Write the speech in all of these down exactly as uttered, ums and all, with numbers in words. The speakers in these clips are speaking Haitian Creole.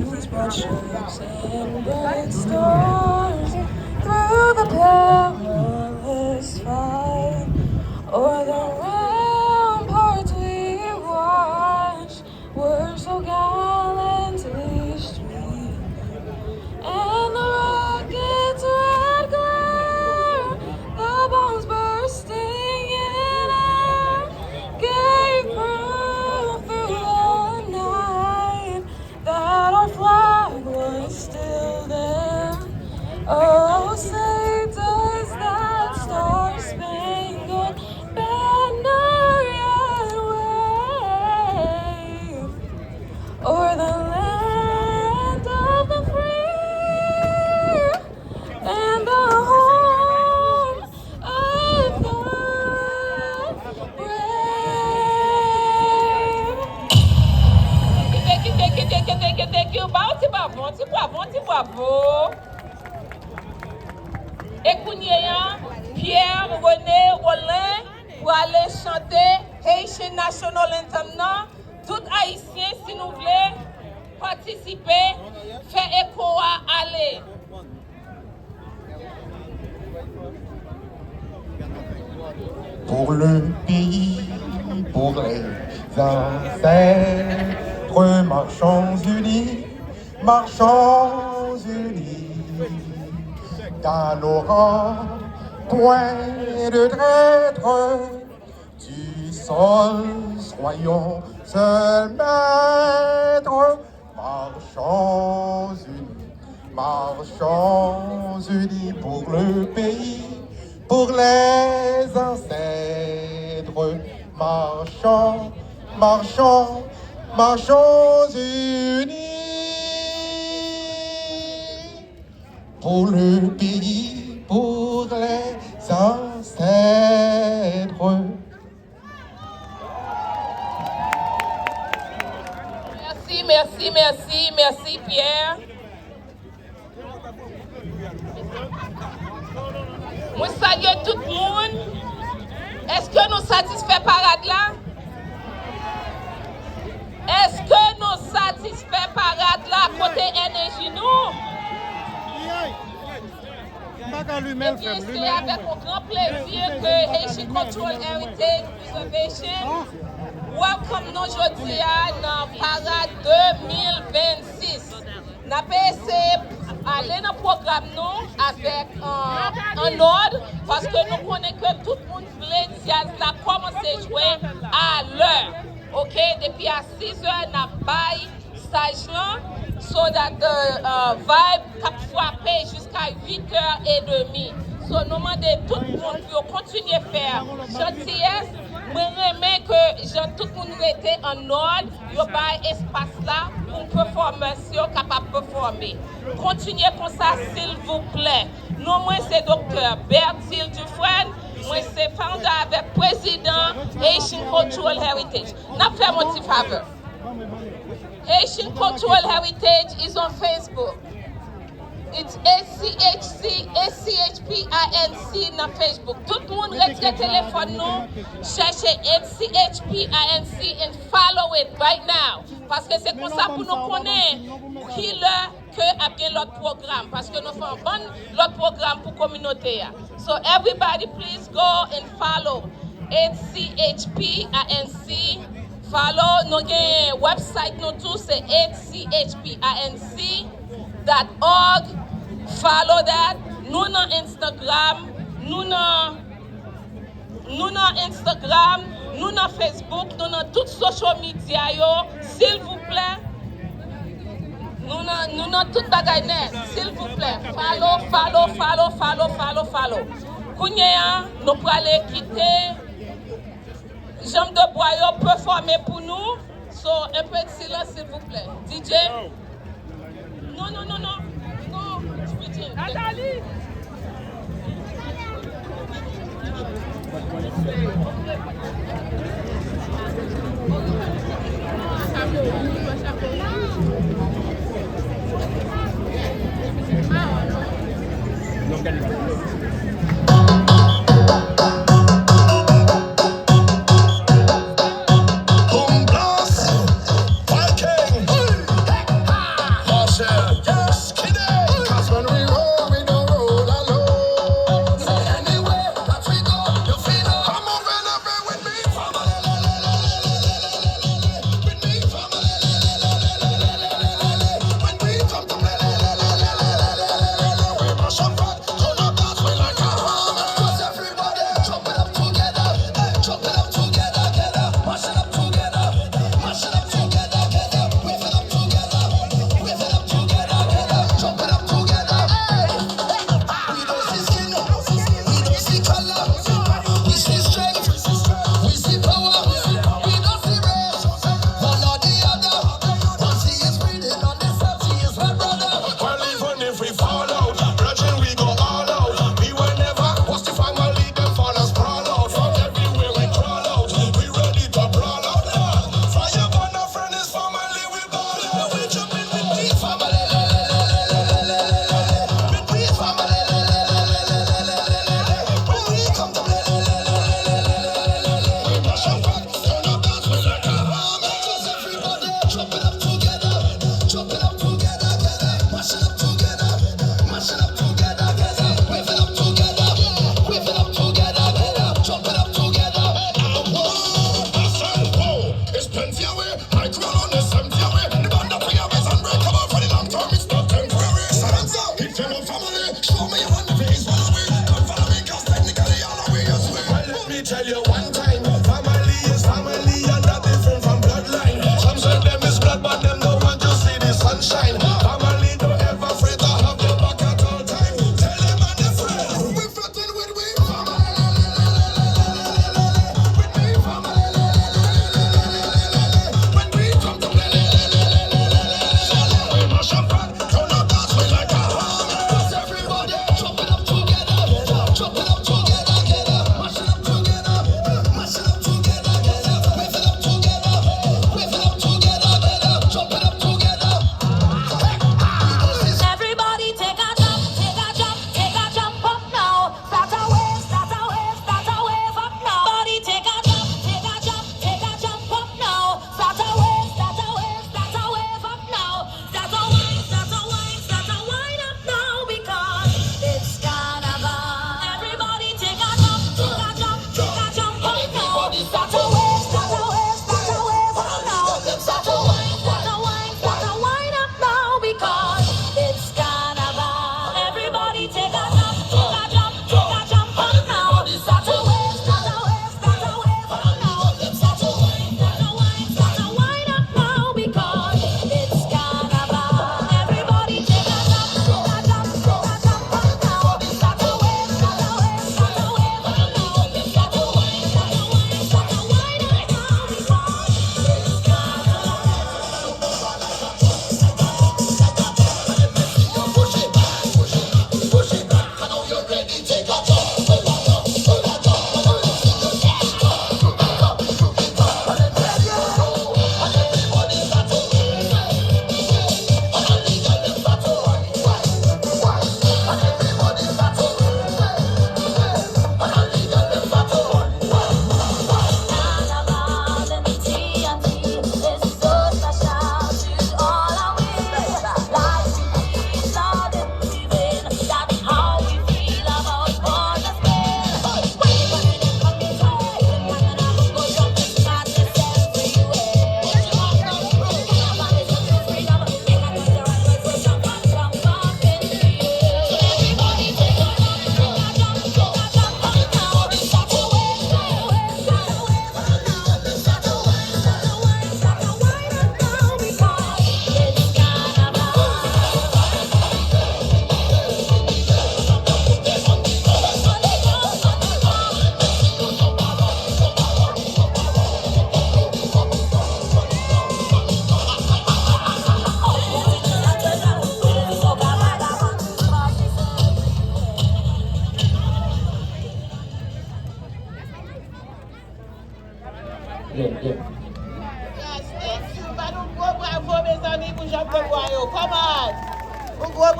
But ships in bright stars through the perilous fight, o'er the ramparts we watched were so gallantly streaming, and the rocket's red glare, the bombs bursting in air, gave proof through the night that our flag was still there. Oh, say does that star-spangled banner yet wave o'er the land of the free and the home of the brave? Thank you, thank you, thank you, thank you, thank you. Ba yon ti bravo, yon ti bravo, yon ti bravo. E kounye a, Pierre René Rolin pwale chante Haitian National Anthem nan. Tout Ayisyen, si nou vle patisipe, fè eko a ale. Pour le pays, pour les ancêtres, marchons unis, marchons unis, dans nos rangs, point de traître, du sol, soyons seuls maîtres. Marchons unis, marchons unis pour le pays, pour les ancêtres. Marchons, marchons, marchons unis. Pour le pays, pour les ancêtres. Mèsi, mèsi, mèsi, mèsi, Pierre. Mwen salye tout moun. Èske nou satisfè parad la? Èske nou satisfè parad la kote enèji nou? Ebyen, se avèk yon gran plezi ke Haitian Cultural Heritage Preservation welcome nou jodi a nan parad de mil vennsis. N ap eseye ale nan pwogram nou avèk, euh, an òd, paske nou konnen ke tout moun vle djaz la kòmanse jwe alè. Oke, depi a sizè, n ap bay saj lan, so that the, uh, vibe k ap frape jiska uitè edmi. So, nou mande tout moun pou yo kontinye fè jantiyès. Mwen renmen ke jan tout moun rete an òd, yo bay espas la pou pèfòmans yo kapab pèfòme. Kontinye konsa, silvouplè. Non mwen se Doktè Bertil Dufresne. Mwen se founder avèk prezidan Haitian Cultural Heritage. N ap fè m yon ti favè. Haitian Cultural Heritage is on Facebook. It's H C H C, H C H P I N C nan Facebook. Tout moun retire telefòn nou, chèche H C H P I N C and follow it right now. Paske se konsa pou nou konnen kilè ke ap gen lòt pwogram, paske nou fè yon bann lòt pwogram pou kominote a. So everybody please go and follow H C H P I N C. Follow, nou gen website nou tou, se H C H P I N C dot org. Follow that. Nou nan Instagram, nou nan Nou nan Instagram, nou nan Facebook, nou nan tout social media yo, silvouplè. Nou nan, nou nan tout bagay nèt, silvouplè. Follow, follow, follow, follow, follow, follow. Kounye a, nou prale kite janm de bwa yo pèfòme pou nou. So, un peu de silence, s'il vous plaît. D J? Non, non, non, non. Non, Nathalie!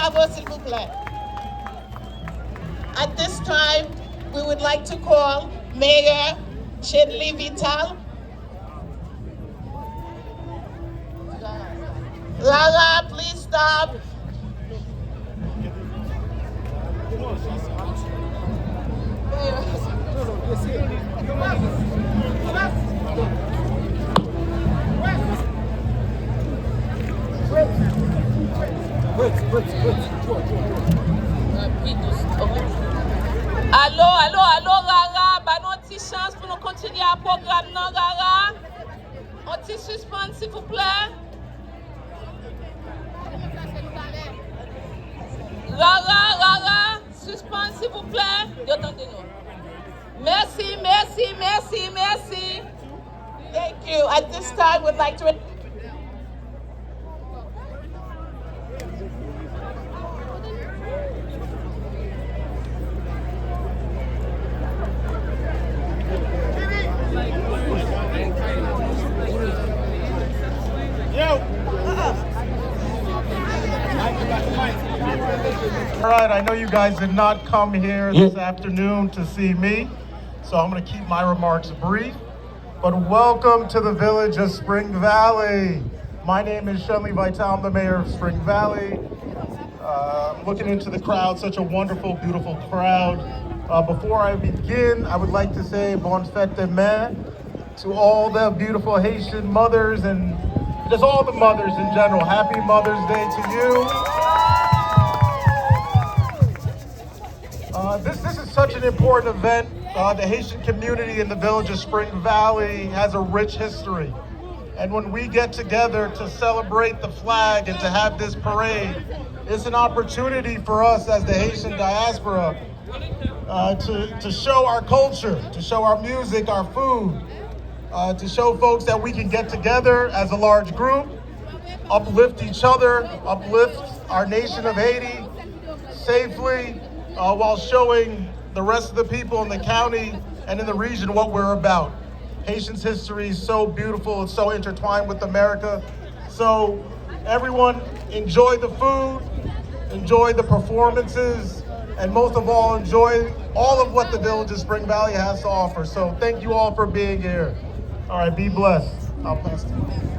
Bravo, silvouplè. At this time, we would like to call Mayor Chedly Vital. Rara, please stop. Alo, alo, alo, Rara, ba nou yon ti chans pou nou kontinye ak pwogram nan, Rara. On ti sispann, silvouplè. Rara, Rara, sispann, silvouplè. Yo tande nou. Mèsi, mèsi, mèsi, mèsi. Thank you. At this time, would like to All right, I know you guys did not come here this afternoon to see me, so I'm going to keep my remarks brief. But welcome to the village of Spring Valley. My name is Chedly Vital. I'm the mayor of Spring Valley. Uh, I'm looking into the crowd, such a wonderful, beautiful crowd. Uh, before I begin, I would like to say bonne fête des mères to all the beautiful Haitian mothers and just all the mothers in general. Happy Mother's Day to you. Uh, this, this is such an important event. Uh, the Haitian community in the village of Spring Valley has a rich history. And when we get together to celebrate the flag and to have this parade, it's an opportunity for us as the Haitian diaspora, uh, to, to show our culture, to show our music, our food, uh, to show folks that we can get together as a large group, uplift each other, uplift our nation of Haiti safely, uh, while showing the rest of the people in the county and in the region what we're about. Haitians' history is so beautiful, it's so intertwined with America. So, everyone, enjoy the food, enjoy the performances, and most of all, enjoy all of what the village of Spring Valley has to offer. So, thank you all for being here. All right, be blessed. I'll pass the mic.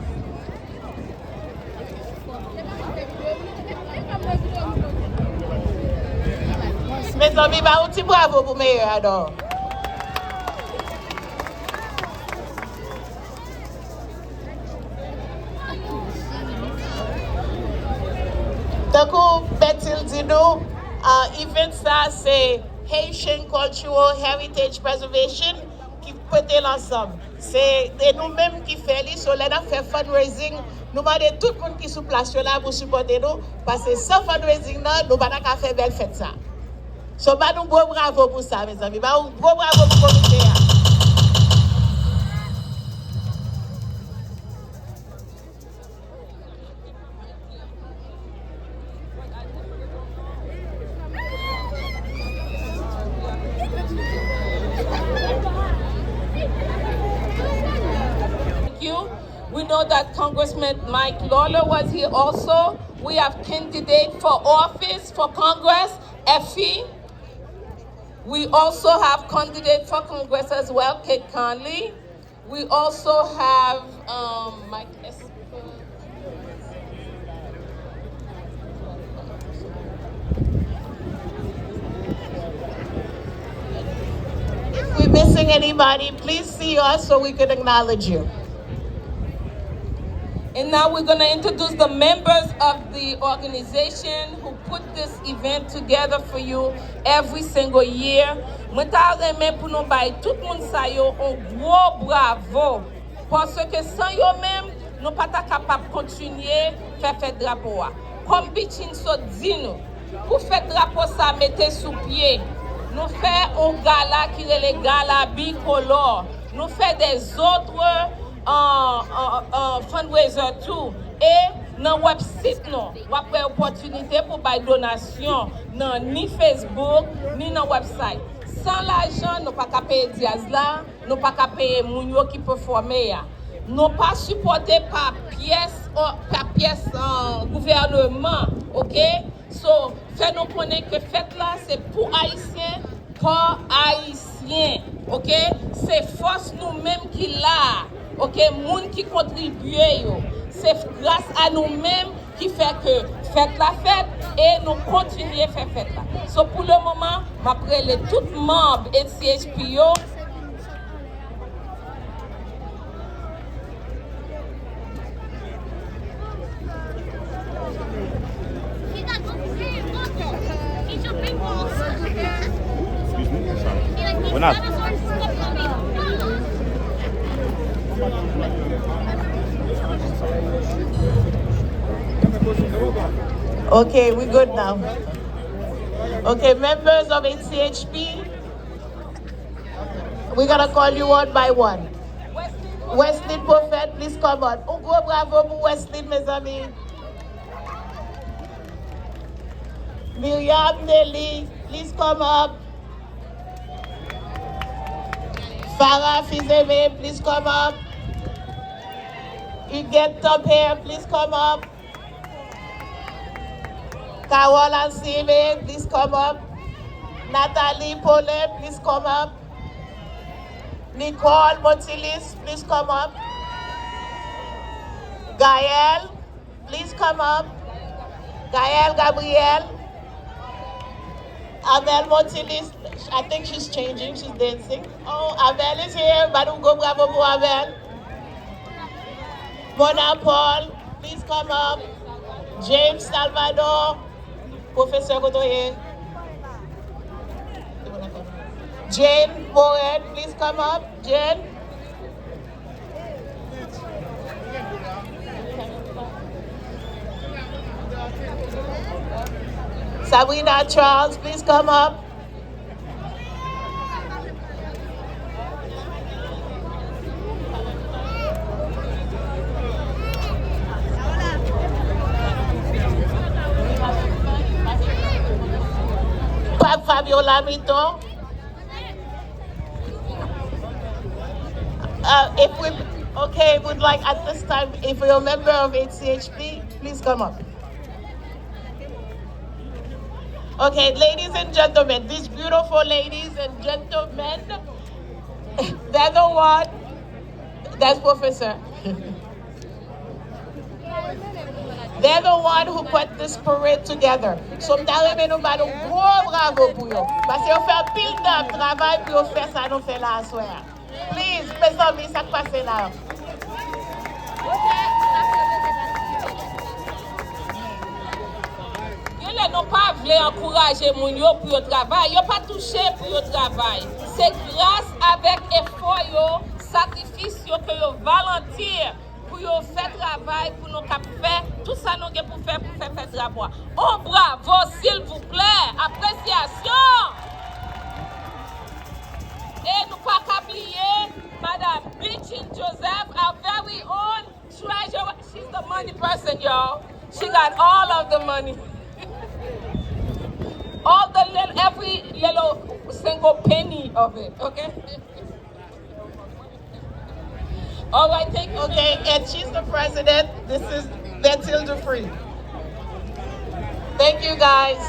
Mezanmi, ba yon ti bravo pou meyè a non. Tankou Bètil di nou, ah, event sa se Haitian Cultural Heritage Preservation ki pote l ansanm. Se, se nou menm ki fè li, so lè n ap fè fundraising, nou mande tout moun ki sou plas yo la pou sipòte nou, paske san fundraising nan, nou pa ta ka fè bèl fèt sa. So, ba nou gwo bravo pou sa, mezanmi. Ba yon gwo bravo pou komite a. Thank you. We know that Congressman Mike Lawler was here also. We have candidate for office for Congress, Effie. We also have candidate for Congress as well, Kate Conley. We also have, um, Mike Esper. If we're missing anybody, please see us so we can acknowledge you. And now we're gonna introduce the members of the organization who put this event together for you every single year. Mwen ta renmen pou nou bay tout moun sa yo yon gwo bravo, paske san yo menm, nou pa ta kapab kontinye fè fèt drapo a. Kòm Bitin sot di nou, pou fèt drapo sa mete sou pye, nou fè yon gala ki rele Gala Bikolò. Nou fè dèzòt, euh, euh, euh, fundraiser tou. E nan website nou, w ap wè opòtinite pou bay donasyon nan ni Facebook, ni nan website. San lajan, nou pa ka peye dyaz la, nou pa ka peye moun yo ki pèfòme a. Nou pa sipòte pa pyès, o, pa pyès, euh, gouvèneman, oke? So, fè nou konnen ke fèt la se pou Ayisyen, pa Ayisyen, oke? Se fòs nou menm ki la a, oke? Moun ki kontribye yo. Se gras a nou menm ki fè ke fèt la fèt e nou kontinye fè fèt la. So, pou le moman, m ap rele tout manm N C H P yo. Okay, we good now. Okay, members of N C H P, we gonna call you one by one. Wesley Prophète, please come on. Un gwo bravo pou Wesley, mezanmi. Miriam Nelly, please come up. Farah Fils-Aimé, please come up. Huguette Tempère, please come up. Carole Alcime, please come up. Nathalie Paulin, please come up. Nicole Montilis, please come up. Gaëlle, please come up. Gaëlle Gabriel. Amel Montilis, I think she's changing, she's dancing. Oh, Amel is here. Ban nou gwo bravo pou Amel. Mona Paul, please come up. James Salvador, pwofesè, kote w ye? Jane Moret, please come up. Jane. Sabrina Charles, please come up. Fabiola Mito. Uh, if we, okay, would like at this time, if you're a member of N C H P, please come up. Okay, ladies and gentlemen, these beautiful ladies and gentlemen, they're the one, that's Professor. They're the one who put this parade together. So, m ta renmen nou ba nou gwo bravo pou yo. Paske yo fè anpil tan ap travay pou yo fè sa nou fè la aswè a. Please, mezanmi, sa k pase la? Genlè nou pa vle ankouraje moun yo pou yo travay. Yo pa touche pou yo travay. Se gras avèk efò yo, sakrifis yo ke yo volonte pou yo fè travay, pou nou kab fè tout sa nou gen pou fè, pou fè fèt drapo a. On bravo, silvouplè, apresyasyon! E nou pa ka bliye Madam Bitchin Joseph, our very own treasurer. She's the money person, y'all. She got all of the money. All the little, every little single penny of it, okay? All right, thank you. Okay, and she's the president. This is Bettil Dufree. Thank you, guys.